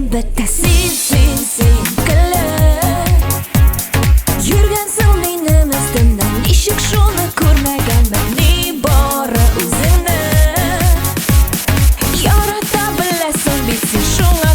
Бетә. Син, син, син, көлеп йөргәнсең минем өстемнән. Ничек шуны күрмәгәнмен? Ни бары үзеңне ярата беләсең бит син, шуңа.